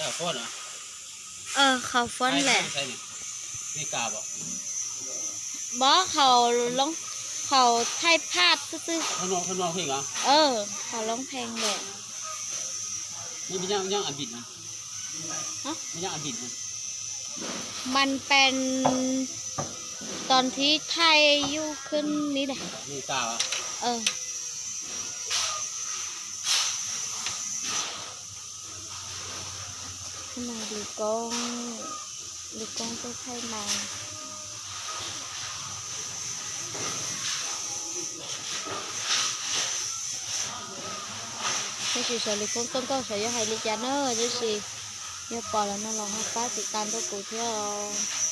Qhov fuab lawm. Mob hauv, hauv thaij phaj xwb xwb. Hauv loob pheej lawm. มันเป็น ตอนที่ไทยอยู่ขึ้นนี่แหละ Lwm koob, lwm koob tuaj thaij mas. Tab sis xyov lwm koob tuaj nkauj xyov yuav hais li cas na, tab sis yog pom los no los ho pab tiv tas nrog kuv thiab os.